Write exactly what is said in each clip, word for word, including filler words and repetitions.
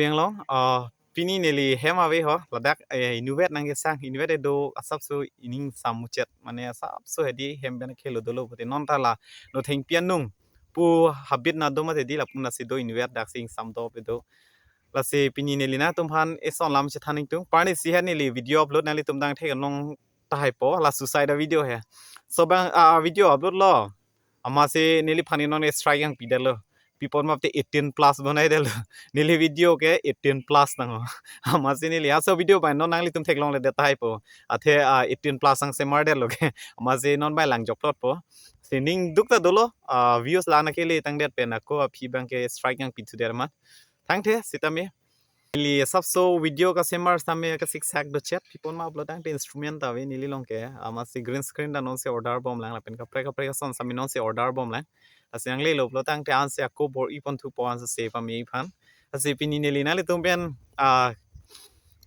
Yang long, uh, pini neli hem ave ho, ladak eh, inutvet nangkesang, inutvet do asapso ining samuchet, mane asapso hedi hem pen khelo dolo pute non ta la no thengpi anung pu habit na do mate di lapu nasi do inutvet dak sing sam do pe do. Lasi pini neli nangtum aphan eson lam chethan ingtung. Parni si ha neli video upload nanglitum dang thek nong tahai po la suicide video he. So bang a video upload lo. Amatsi neliphan non strike nangpi detlo. Pipon map te eighteen plus bonai detlo. Neli video ke eighteen plus nang ho. Amatsi neli aso video bai non nanglitum theklongle det tahai po. Athe ah, eighteen plus ang semar detlo ke. Amatsi non bai lang jokplot po. Sining duk ta dolo. Ah, views la na ke le tang det pen ako aphi bang ke strike nangpi thu der ma. Tangte sitame. Neli asapso video kasemar sitame kasiksak dochet. Pipon map lo tangte instrument ta ave neli long ke. Amatsi green screen ta non si order bom lang lapen kaprek kaprek ason sitame non si order bom lang. Lasi nanglelo pulo tangte ansi ako bor-i pon thu po ansi se pame iphan. Lasi pini neli nanglitum pen ah,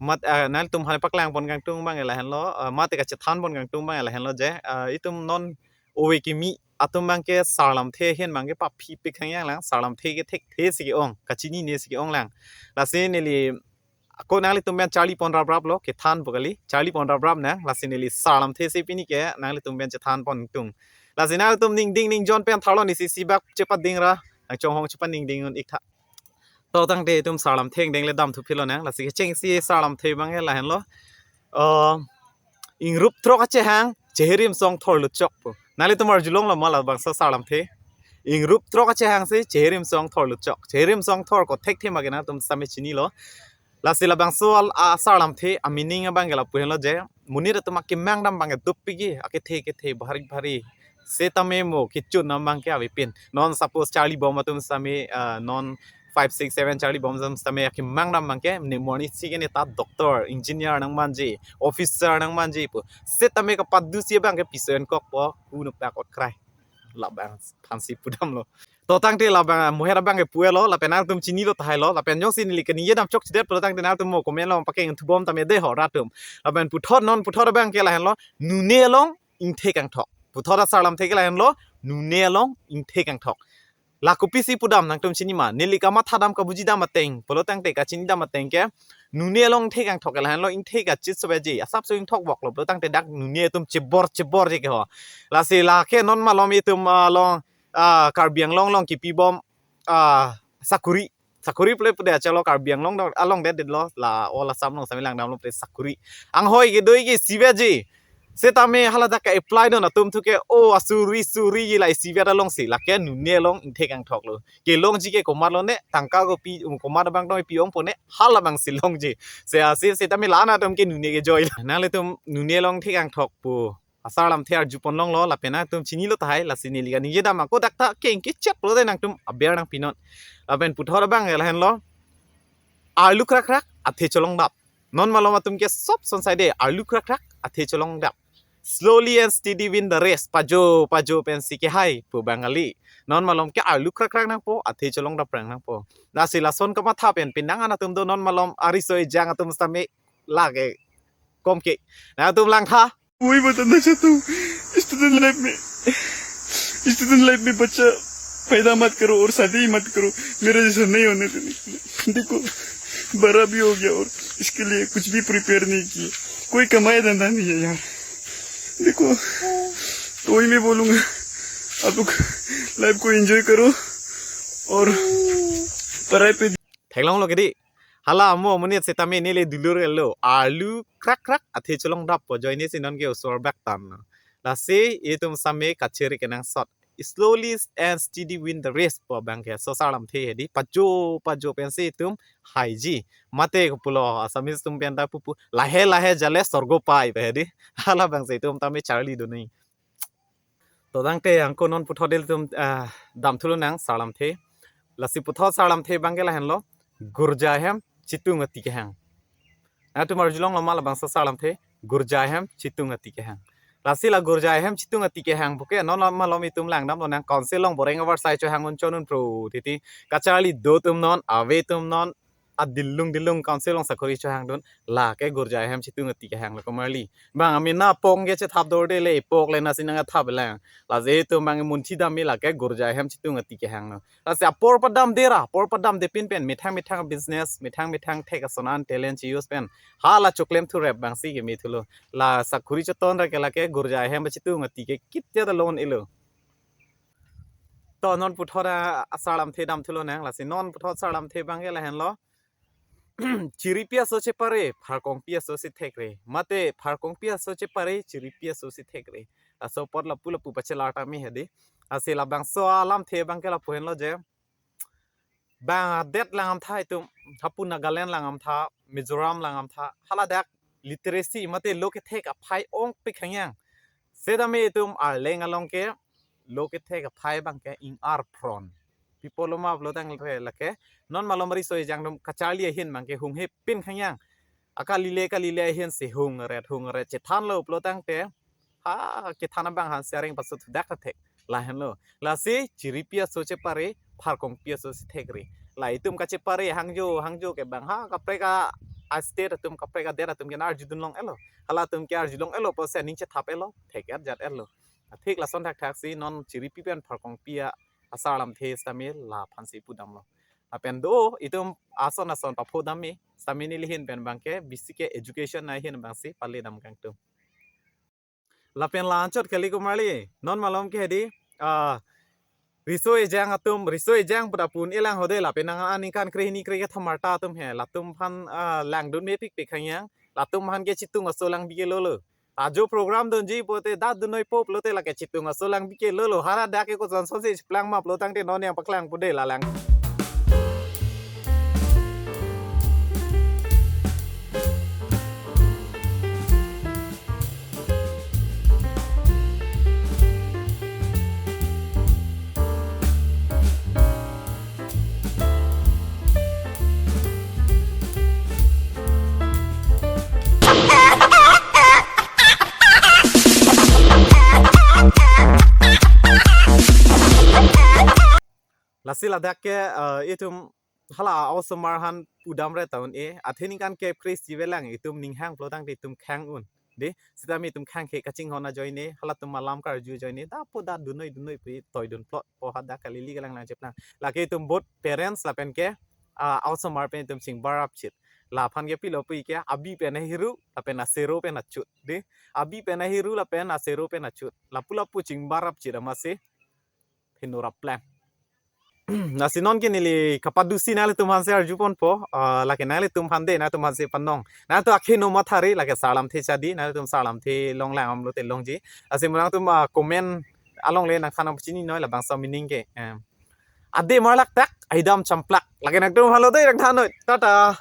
mat ah, nanglitum aphan paklang pon kangtung bang lahenlo, ah, mate kachethan pon kangtung bang lahenlo je ah, itum non ove kimi atum bang ke sarlamthe ahin bang ke paphi pik hang yang lang, sarlamthe ke thekthe si ke-ong, kachinine si ke-ong lang. Lasi neli ako nanglitum pen charli pon rap rap lo, kethan po kali, charli pon rap rap nang, lasi neli sarlamthe si pini ke nanglitum pen chethan pon tung. Lasi nanglitum ning ding ning jon pen tharlo nisi si bak chepading ra, nangchonghong chepading ding un ik tha. To tangte itum sarlamthe deng le dam thu philo nang, lasi kechengsi sarlamthe bang ke lahenlo. Uh, ingrup throk achehang, cheherim song thor lutchok po. Nanglitum arjulonglo ma labangso sarlamthe. Ingrup throk achehang si cheherim song thor lutchok. Cheherim song thor ko thekthe ma ke nangtum sitame chinilo. Lasi labangso al- a sarlamthe a meaning abang ke lapu henlo je. Monit atum akemang dam bang ke dopik ke, akethe kethe bhari bhari. Sitame mo kechun nam bang ke avepin. Non suppose charli bom atum sitame ah, non five, six, seven charli bom atum sitame akemang dam bang ke ne morning si ke ne ta doctor, engineer nangmanji, officer nangmanji po. Sitame kapadu si bang ke piso en kok po, hu no pak ot krai. Labang aphansi pudamlo. To tangte labang moher abang ke puelo, lapen nangtum chinilo tahai lo, lapen jongsi neli kaningje dam chokchedet pulo tangte nangtum mo comment lo pakeng thubom tame de ho ratum. Lapen puthot non puthot abang ke lahenlo, nune along ingthe kangthok. Puthot asarlamthe ke lahenlo, nune along ingthe kangthok. La kopisi pudam nangtum chini ma, neli kamatha dam kabuji dam ateng, pulo tangte kachini dam ateng ke, nune along ingthe kangthok ke lahenlo, ingthe kachit sobeji, asapso ingthok boklo, pulo tangte dak nune atum chebor chebor je ke ho. Lasi lake non malom itum along ah, Karbi Anglong along kipi bom ah, sakuri. Sakuri pule pude achalo Karbi Anglong dong along det detlo la all Assam along sitame lang damlo pule sakuri. Anghoi ke doi ke siveji. Sitame hala dak ke apply don atum thu ke o asuri suri la sivet along si lake nune along ingthe kangthok lo. Kelongji ke komatlo ne tangka kopi um komat abang dong pi ong po ne hala bang si longji. Se asi sitame la-an atum ke nune ke joi. Nanglitum nune along ingthe kangthok po. Asarlamthe arju pon longlo lapen nangtum chinilo tahai lasi neli kaningje dam ako dak ta keng kechet pulo de nangtum aber nangpinon. Lapen puthot abang lahenlo. Arlu krak krak athe cholong dap. Non malom atum ke sop son sai de arlu krak krak athe cholong dap. Slowly and steady win the race. Pajo pajo pensi kehai pu Bengali. Non malom ke arlu krak krak nangpo athe cholong dap rang nangpo. Lasi lason kamatha pen pinang an atum do non malom ariso ejang atum sitame lake kom ke. Nangtum langtha. वही बताना चाहता हूँ, student life में, student life में बच्चा पैदा मत करो और शादी ही मत करो, मेरे जैसा नहीं होने देने के लिए। देखो, बड़ा भी हो गया और इसके लिए कुछ भी प्रिपेयर नहीं किए, कोई कमाई धंधा नहीं है यार। देखो, तो वही मैं बोलूँगा, आप लोग लाइफ को एंजॉय करो और पढ़ाई पे Theklonglo kedi. Hala amo amonit sitame neli dulur elo. Arlu krak krak athe cholong dap po joine si non ke osor bak tan. Lasi itum sitame kachiri kenangsot. Slowly and steady win the race po bang ke so sarlamthe hedi. Pajo pajo pensi itum haiji. Mate ko pulo Assamese atum pen ta pupu. Lahe lahe jale sorgo pai pe hedi. Hala bangsi itum tame charli duni. To tangte angko non puthot ilitum ah, dam thulo nang sarlamthe. Lasi puthot sarlamthe bang ke lahenlo. Gurja ahem chitung ati kehang. Nangtum arjulonglo ma labangso sarlamthe. Gurja ahem chitung ati kehang. Lasi la gurja ahem chitung ati kehang puke non malom itum lang damlo nang council along boreng abar sai chohang un chon un pro titi. Kacharli do atum non, ave atum non, adilung dilung council along sakori chohangdun, lake gurja ahem chitung ati kehanglo komarli. Bang amena pong ke chethap dorde le, pok le nasi nangthap lang. Lasi itum bang munthi damji lake gurja ahem chitung ati kehanglo. Lasi apor padamde ra, apor padamde pin pen methang methang business, methang methang thek ason an talent chi-use pen hala choklem thurep bangsi kemethulo. La sakori choton ra ke lake gurja ahem chitung ati ke kitya ta lon-elo. To non puthot asarlamthe damthulo nang, lasi non puthot sarlamthe bang ke lahenlo. Chiripi aso chepare, pharkongpi aso si thekre. Mate pharkongpi aso chepare, chiripi aso si thekre. Laso apot lapu lapu pachelar tame hedi. Lasi labangso alamthe bang ke lapu henlo je, bang adet lang amtha itum, hapu Nagaland lang amtha, Mizoram lang amtha, haladak literacy mate lo kethek aphai ongpik hangyang. Setame itum Arleng along ke lo kethek aphai bang ke ing-arphron. Pi apotlo ma pulo tangte lake non malom riso ejang atum kacharli ahin bang ke hunghepin hangyang. Akalile kalile ahin si hungret hungret chethanlo pulo tangte, ha kethan abang han si areng paso thudak thek. Lahenlo. Lasi chiripi aso chepare, pharkongpi aso si thekre. La itum kachepare hangjo hangjo ke bang ha kaprek a, a state atum, kaprek adet atum ke nang arjudun long-elo. Halatum ke arjulong-elo pusi aning chethap-elo, thek-et jat-elo. Thik lason thakthak si non chiripi pen pharkongpi asarlamthe setame laphan si pudamlo. Lapen do itum ason ason papho dam-e setame neli ahin pen bang ke basic ke education ahin bang si pale dam kangtung. Lapen la anchot kali komarli, non malom ke hedi, ah, riso ejang atum, riso ejang pu ta pun-e lang hode, lapen nang aningkan krehini kre kethamarta atum he, latum aphan, ah, langdun mepikpik hangyang, latum aphan ke chitung aso lang bike lolo. Ajo program dunji pulote dak dunnoi po pulote lake chitung aso lang bike lolo. Haladak ke koson sonsi cheplang ma pulo tangte non nangpaklang pude lalang. Lasi ladak ke, eh, itum hala a-osomar aphan pudam re ta un-e, athe ningkan kep kre isi avelang itum ning hang pulo tangte itum khang un. Dei, setame itum khang ke kachinghon ajoine, halatum alam karju ajoine, dak po dak dunnoi dunnoi pu toidun plot po hadak kalili kalang lang cheplang. Lake itum both parents lapen ke, ah, a-osomar pen itum chingbarap chit. Laphan ke pilo pu ke abi pen ahiru, lapen asero pen achut. Dei, abi pen ahiru lapen asero pen achut. Lapu lapu chingbarap chit amatsi phinu raplang. Lasi non ke neli kapadusi nanglitum aphan si arju ponpo, ah, lake nanglitum aphan dei, nangtum aphan si panong. Nangtum akhei no mathari, lake sarlamthe chadi, nangtum sarlamthe long lang amlo te longji. Lasi mo nangtum, ah, comment along le nangthan nangpachini noi labangso meaning ke. Em. Ade marlak tak, aidam champlak. Lake nangtum aphan lo dei nangthan noi. Tata.